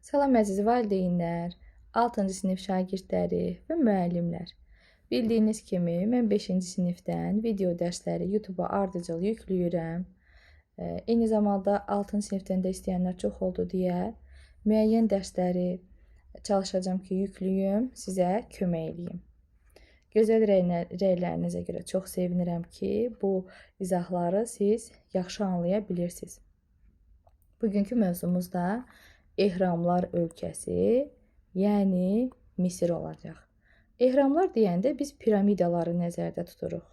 Salam əziz valideynlər, 6-cı sinif şagirdləri və müəllimlər. Bildiyiniz kimi mən 5-ci sinifdən video dərsləri YouTube-a ardıcıl yükləyirəm. Eyni zamanda 6-cı sinifdən də istəyənlər çox oldu deyə müəyyən dərsləri çalışacağam ki, yüklüyüm, sizə kömək eləyim. Gözəl rəylərinizə görə çox sevinirəm ki, bu izahları siz yaxşı anlaya bilirsiniz. Bugünkü mövzumuz da Ehramlar ölkəsi, yəni Misir olacaq. Ehramlar deyəndə biz piramidaları nəzərdə tuturuq.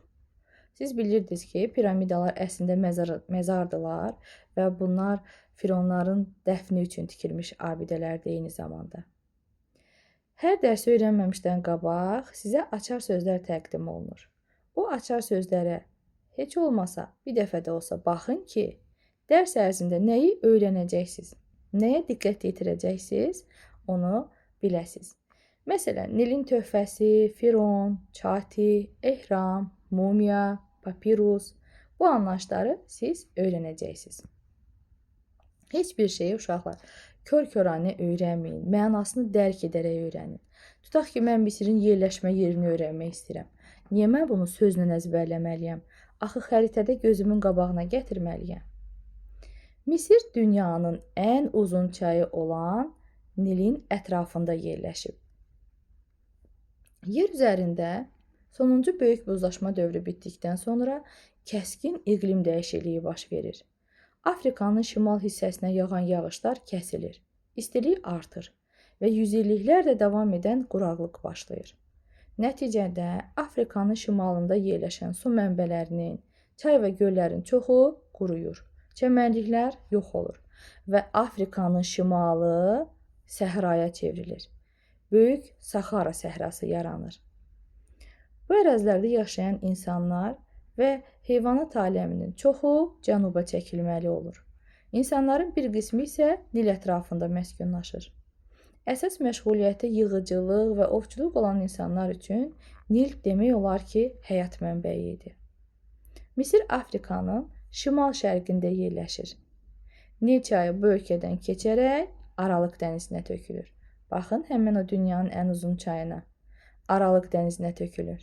Siz bilirdiniz ki, piramidalar əslində məzardılar və bunlar fironların dəfni üçün tikilmiş abidələrdir eyni zamanda. Hər dərsi öyrənməmişdən qabaq sizə açar sözlər təqdim olunur. O açar sözlərə heç olmasa bir dəfə də olsa baxın ki, dərs ərzində nəyi öyrənəcəksiniz, nəyə diqqət yetirəcəksiniz, onu biləsiniz. Məsələn, Nilin töhfəsi, firon, çati, ehram, mumiya, papirus bu anlayışları siz öyrənəcəksiniz. Heç bir şeyi uşaqlar kör-köranə öyrənməyin, mənasını dərk edərək öyrənin. Tutaq ki, mən Misirin yerləşmə yerini öyrənmək istəyirəm. Niyə mən bunu sözlə əzbərləməliyəm? Axı xəritədə gözümün qabağına gətirməliyəm. Misir dünyanın ən uzun çayı olan Nilin ətrafında yerləşib. Yer üzərində sonuncu böyük buzlaşma dövrü bitdikdən sonra kəskin iqlim dəyişikliyi baş verir. Afrikanın şimal hissəsinə yağan yağışlar kəsilir, istilik artır və yüzilliklərlə davam edən quraqlıq başlayır. Nəticədə Afrikanın şimalında yerləşən su mənbələrinin, çay və göllərin çoxu quruyur, çəmənliklər yox olur və Afrikanın şimalı səhraya çevrilir. Böyük Sahara səhrası yaranır. Bu ərazilərdə yaşayan insanlar və heyvanat aləminin çoxu cənuba çəkilməli olur. İnsanların bir qismi isə Nil ətrafında məskunlaşır. Əsas məşğuliyyəti yığıcılıq və ovçuluq olan insanlar üçün Nil demək olar ki, həyat mənbəyi idi. Misir Afrikanın şimal-şərqində yerləşir. Nil çayı bu ölkədən keçərək Aralıq dənizinə tökülür. Baxın, həmin o dünyanın ən uzun çayına, Aralıq dənizinə tökülür.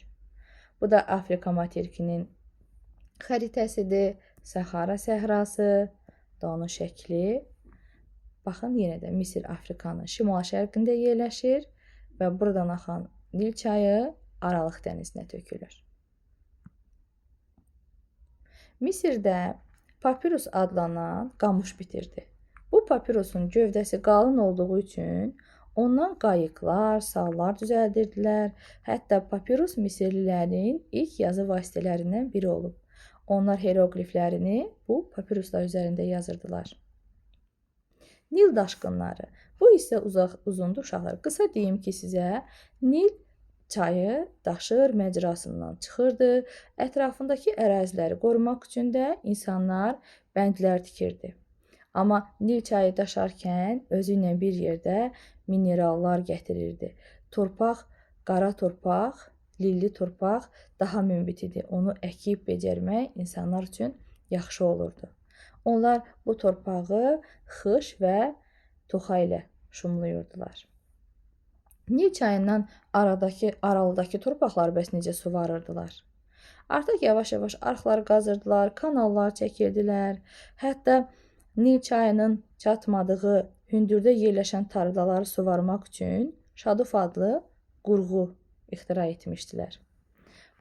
Bu da Afrika materikinin xəritəsidir. Sahara səhrası, da onun şəkli. Baxın, yenə də Misir Afrikanın şimal-şərqində yerləşir və buradan axan Nil çayı Aralıq dənizinə tökülür. Misirdə papirus adlanan qamış bitirdi. Bu papirusun gövdəsi qalın olduğu üçün ondan qayıqlar, sallar düzəldirdilər. Hətta papirus Misirlilərin ilk yazı vasitələrindən biri olub. Onlar hieroqliflərini bu papiruslar üzərində yazırdılar. Nil daşqınları. Bu hissə uzundur uşaqlar. Qısa deyim ki sizə, Nil çayı daşır, məcrasından çıxırdı. Ətrafındakı əraziləri qorumaq üçün də insanlar bəndlər tikirdi. Amma Nil çayı daşarkən özü ilə bir yerdə minerallar gətirirdi. Torpaq, qara torpaq, lilli torpaq daha münbit idi. Onu əkib becərmək insanlar üçün yaxşı olurdu. Onlar bu torpağı xış və toxa ilə şumluyurdular. Nil çayından aralıdakı torpaqları bəs necə suvarırdılar? Artıq yavaş-yavaş arxlar qazırdılar, kanallar çəkirdilər. Hətta Nil çayının çatmadığı hündürdə yerləşən tarlaları suvarmaq üçün Şaduf adlı qurğu ixtira etmişdilər.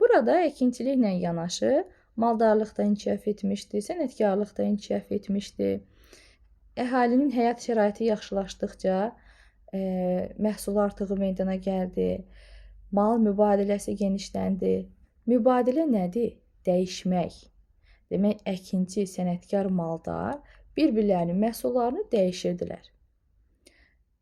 Burada əkinçiliklə yanaşı maldarlıq da inkişaf etmişdi, sənətkarlıq da inkişaf etmişdi. Əhalinin həyat şəraiti yaxşılaşdıqca məhsul artığı meydana gəldi, mal mübadiləsi genişləndi. Mübadilə nədir? Dəyişmək. Demək, əkinçi, sənətkar, maldar bir-birlərinin məhsullarını dəyişirdilər.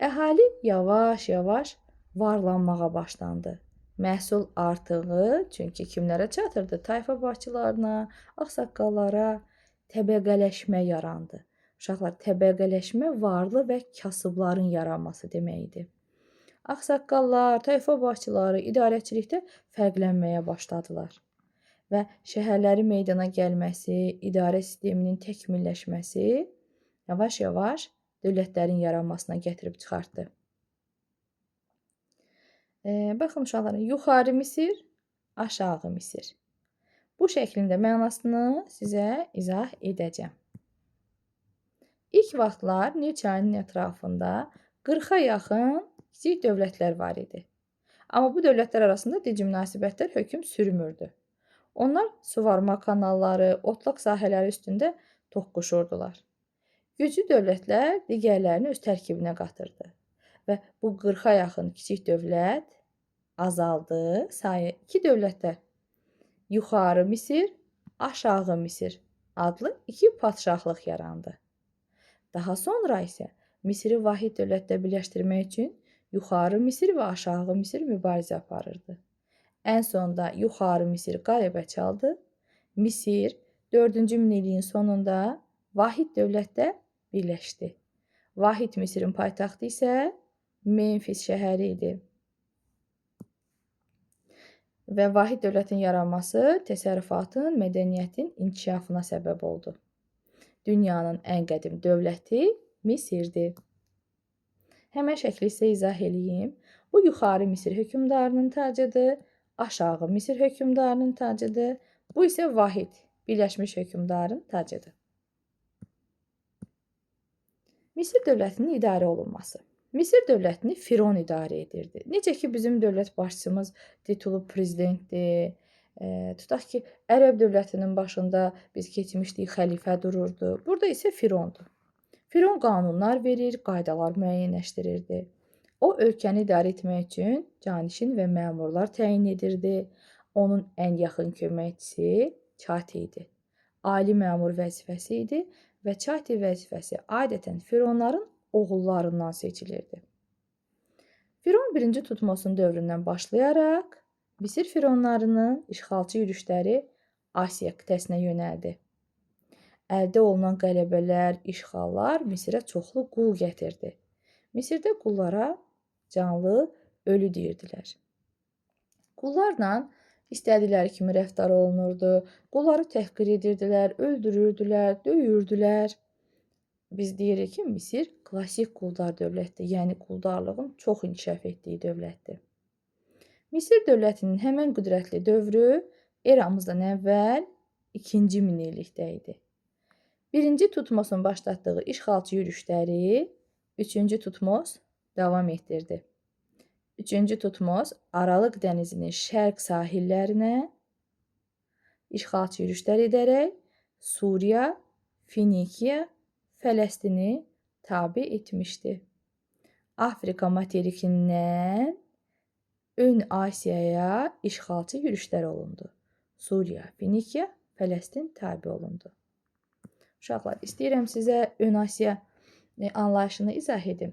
Əhali yavaş-yavaş varlanmağa başlandı. Məhsul artığı, çünki kimlərə çatırdı? Tayfa başçılarına, ağsaqqallara təbəqələşmə yarandı. Uşaqlar, təbəqələşmə varlı və kasıbların yaranması deməkdir. Ağsaqqallar, tayfa başçıları idarəçilikdə fərqlənməyə başladılar və şəhərlərin meydana gəlməsi, idarə sisteminin təkmilləşməsi yavaş-yavaş dövlətlərin yaranmasına gətirib çıxartdı. Baxın uşaqlar, yuxarı Misir, aşağı Misir. Bu şəklin də mənasını sizə izah edəcəm. İlk vaxtlar Nil çayının ətrafında 40-a yaxın kiçik dövlətlər var idi. Amma bu dövlətlər arasında dinc münasibətlər hökm sürmürdü. Onlar suvarma kanalları, otlaq sahələri üstündə toqquşurdular. Güclü dövlətlər digərlərini öz tərkibinə qatırdı və bu 40-a yaxın kiçik dövlət azaldı. Sayı iki dövlətdə Yuxarı Misir, Aşağı Misir adlı iki padşahlıq yarandı. Daha sonra isə Misiri vahid dövlətdə birləşdirmək üçün Yuxarı Misir və Aşağı Misir mübarizə aparırdı. Ən sonda Yuxarı Misir qələbə çaldı. Misir 4-cü minilliyin sonunda vahid dövlətdə birləşdi. Vahid Misirin paytaxtı isə Memfis şəhəri idi. Və vahid dövlətin yaranması təsərrüfatın, mədəniyyətin inkişafına səbəb oldu. Dünyanın ən qədim dövləti Misirdir. Həmən şəkli sizə izah eləyim. Bu yuxarı Misir hökmdarının tacıdır, aşağı Misir hökmdarının tacıdır. Bu isə vahid, birləşmiş hökmdarın tacıdır. Misir dövlətinin idarə olunması. Misir dövlətini Firon idarə edirdi. Necə ki, bizim dövlət başçımız titulu prezidentdir. Tutaq ki, Ərəb dövlətinin başında biz keçmişdik, xəlifə dururdu. Burada isə Firondur. Firon qanunlar verir, qaydalar müəyyənləşdirirdi. O, ölkəni idarə etmək üçün canişin və məmurlar təyin edirdi. Onun ən yaxın köməkçisi Çati idi. Ali məmur vəzifəsi idi və Çati vəzifəsi adətən Fironların oğullarından seçilirdi. Firon 1-ci Tutmosun dövründən başlayaraq Misir fironlarının işğalçı yürüşləri Asiya qitəsinə yönəldi. Əldə olunan qələbələr, işğallar Misirə çoxlu qul gətirdi. Misirdə qullara canlı ölü deyirdilər. Qullarla istədikləri kimi rəftar olunurdu, qulları təhqir edirdilər, öldürürdülər, döyürdülər. Biz deyirik ki, Misir klassik quldar dövlətdir, yəni quldarlığın çox inkişaf etdiyi dövlətdir. Misir dövlətinin həmən qüdrətli dövrü eramızdan əvvəl 2-ci minillikdə idi. 1-ci Tutmosun başlatdığı işğalçı yürüşləri 3-cü Tutmos davam etdirdi. 3-cü Tutmos Aralıq dənizinin şərq sahillərinə işğalçı yürüşlər edərək Suriya, Finikiya, Fələstini tabe etmişdi. Afrika materikindən Ön Asiyaya işğalçı yürüşlər olundu. Suriya, Finikiya, Fələstin tabe olundu. Uşaqlar, istəyirəm sizə Ön Asiya anlayışını izah edim.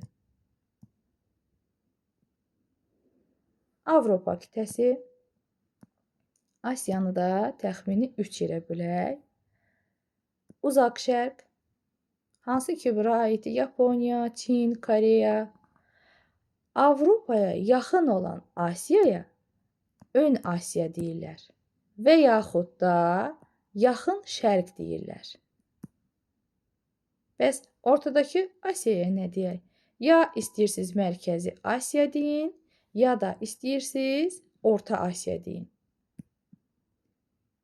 Avropa qitəsi, Asiyanı da təxmini 3 yerə bölək. Uzaq Şərq, hansı ki bura aiddir? Yaponiya, Çin, Koreya. Avropaya yaxın olan Asiyaya Ön Asiya deyirlər və yaxud da Yaxın Şərq deyirlər. Bəs ortadakı Asiyaya nə deyək? Ya istəyirsiniz Mərkəzi Asiya deyin, ya da istəyirsiniz Orta Asiya deyin.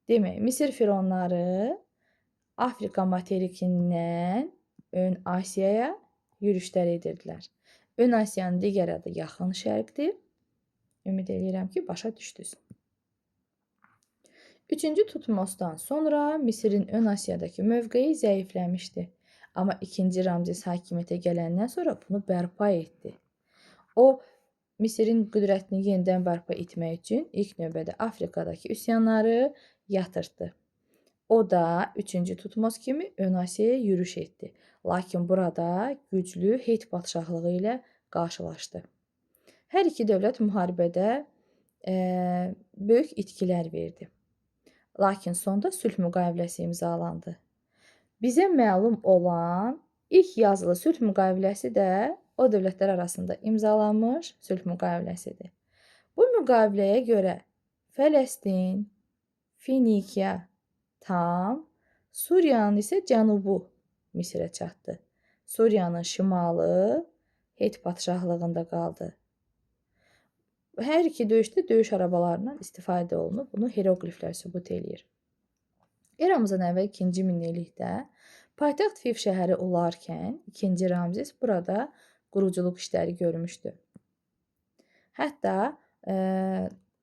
Demək, Misir fironları Afrika materikindən Ön Asiyaya yürüşlər edirdilər. Ön Asiyanın digər adı Yaxın Şərqdir. Ümid eləyirəm ki, başa düşdünüz. 3-cü Tutmosdan sonra Misirin Ön Asiyadakı mövqeyi zəifləmişdi. Amma 2-ci Ramzes hakimiyyətə gələndən sonra bunu bərpa etdi. O, Misirin qüdrətini yenidən bərpa etmək üçün ilk növbədə Afrikadakı üsyanları yatırtdı. O da 3-cü Tutmos kimi Ön Asiyaya yürüş etdi. Lakin burada güclü Het padşahlığı ilə qarşılaşdı. Hər iki dövlət müharibədə böyük itkilər verdi. Lakin sonda sülh müqaviləsi imzalandı. Bizə məlum olan ilk yazılı sülh müqaviləsi də o dövlətlər arasında imzalanmış sülh müqaviləsidir. Bu müqaviləyə görə Fələstin, Finikiya tam, Suriyanın isə cənubu Misirə çatdı. Suriyanın şimalı Het padşahlığında qaldı. Hər iki döyüşdə döyüş arabalarından istifadə olunub. Bunu hieroqliflər sübut eləyir. Eramızdan əvvəl 2-ci minillikdə paytaxt Fiv şəhəri olarkən 2-ci Ramzes burada quruculuq işləri görmüşdü. Hətta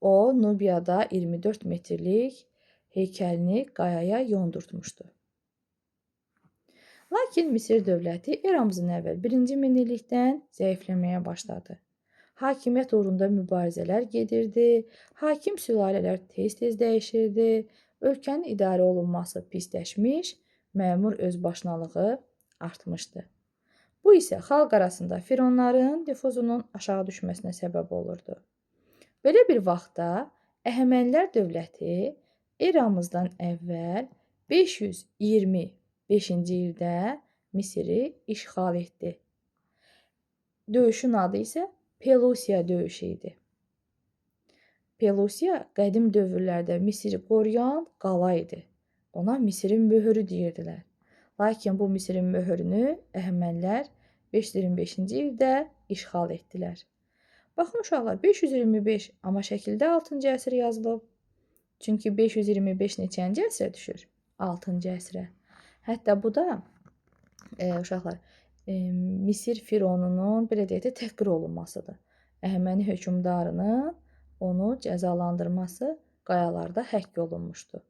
o Nubiyada 24 metrlik heykəlini qayaya yondurtmuşdu. Lakin Misir dövləti eramızdan əvvəl 1-ci minillikdən zəifləməyə başladı. Hakimiyyət uğrunda mübarizələr gedirdi, hakim sülalələr tez-tez dəyişirdi, ölkənin idarə olunması pisləşmiş, məmur özbaşınalığı artmışdı. Bu isə xalq arasında fironların nüfuzunun aşağı düşməsinə səbəb olurdu. Belə bir vaxtda Əhəmənilər dövləti eramızdan əvvəl 525-ci ildə Misiri işğal etdi. Döyüşün adı isə Pelusiya döyüşü idi. Pelusiya qədim dövrlərdə Misiri qoruyan qala idi. Ona Misirin möhürü deyirdilər. Lakin bu Misirin möhürünü Əhəmənilər 525-ci ildə işğal etdilər. Baxın uşaqlar, 525, amma şəkildə 6-cı əsr yazılıb. Çünki 525 neçənci əsrə düşür? 6-cı əsrə. Hətta bu da uşaqlar, Misir fironunun belə deyək də təhqir olunmasıdır. Əhəməni hökmdarının onu cəzalandırması qayalarda həkk olunmuşdu.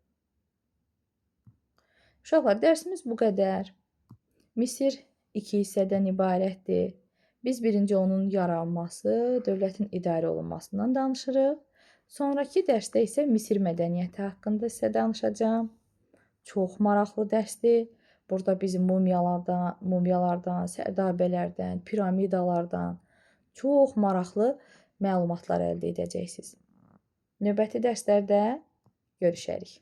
Uşaqlar, dərsimiz bu qədər. Misir iki hissədən ibarətdir. Biz birinci onun yaranması, dövlətin idarə olunmasından danışırıq. Sonrakı dərsdə isə Misir mədəniyyəti haqqında sizə danışacağam. Çox maraqlı dərsdir. Burada biz mumyalardan, sərdabələrdən, piramidalardan çox maraqlı məlumatlar əldə edəcəksiniz. Növbəti dərslərdə görüşərik.